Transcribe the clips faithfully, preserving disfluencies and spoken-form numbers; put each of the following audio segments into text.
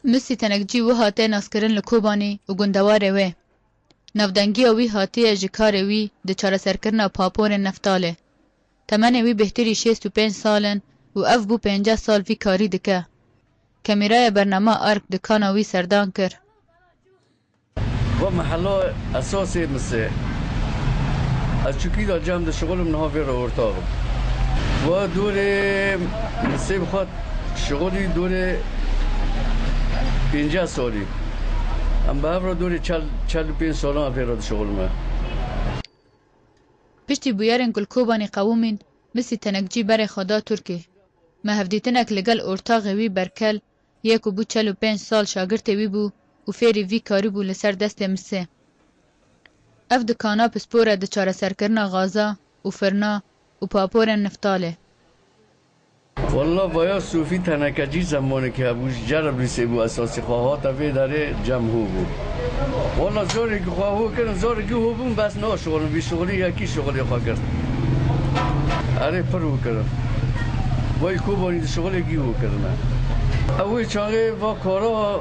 Misî Tenekcî wiha tê naskirin li Kobanî û gundewarê wê. Navdengiya wî hatiye ji karê wî di çareserkirina paporên neftalê. Temenê wî bêhtirî şêst û pênc sal in û ev bû pênceh sal vî karî dike. Kamîraya bernama Ark dikana wî serdan kir. Va mehela esasê Misê. Ez çikî da cem dişixulim, niha vê re ortax im. Va dorê Misê bi xwe şixulî dorê pênceh salî. Em bi hev re dorê çel, çel û pênc salan vê re dişixulime. Piştî bûyerên ku li Kobanê qewimîn, Misî Tenekcî berê xwe da Tirkiyê. Me hevdîtinek li gel ortaxê wî Berkel, yê ku bû çel û pênc sal şagirtê wî bû û fêrî vî karî bû li ser destê Misê. Ev dikana pispor e di çareserkirina gaza û firna û paporên niftalê. Walla vaya Sofî Tenekecî zemanekî hebû, ji Cerablîsê bû esasî xwe hate vê derê cem hû bû. Walla carekî xwe hû kirin, carekî hû bûn bes naşixulin, vî şixulî yekî şixulê xwe kir. Erê pir hû kirin. Vay Kobanî di şixulekî hû kirine. Ew wê çaxê va kara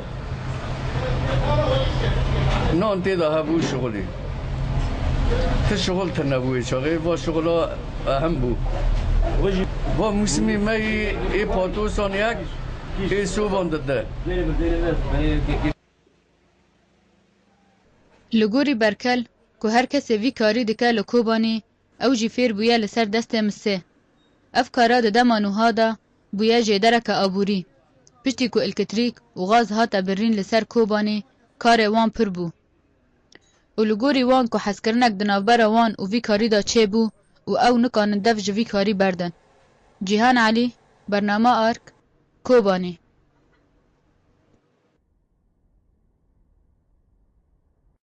Nan tê de hebû şixulî. Ti şixul tune bû wê çaxê, va şixula ehem bû. Va mûsimê me yê ê patosan yek, ê sovan dide. Li gorî Berkel, ku her kesê vî karî dike li Kobanî, ew jî fêr bûye li ser destê Misê. Ev kara di dema nûha de bûye jêdereke aborî. Piştî ku ilkitrîk û gaz hate birîn li ser Kobanî, karê wan pir bû. Û li gorî wan ku hezkirinek di navbera wan û vî karî de çêbû û ew nikanin dev ji vî karî berdin. Cîhan Elî, Bernama Ark, Kobanî.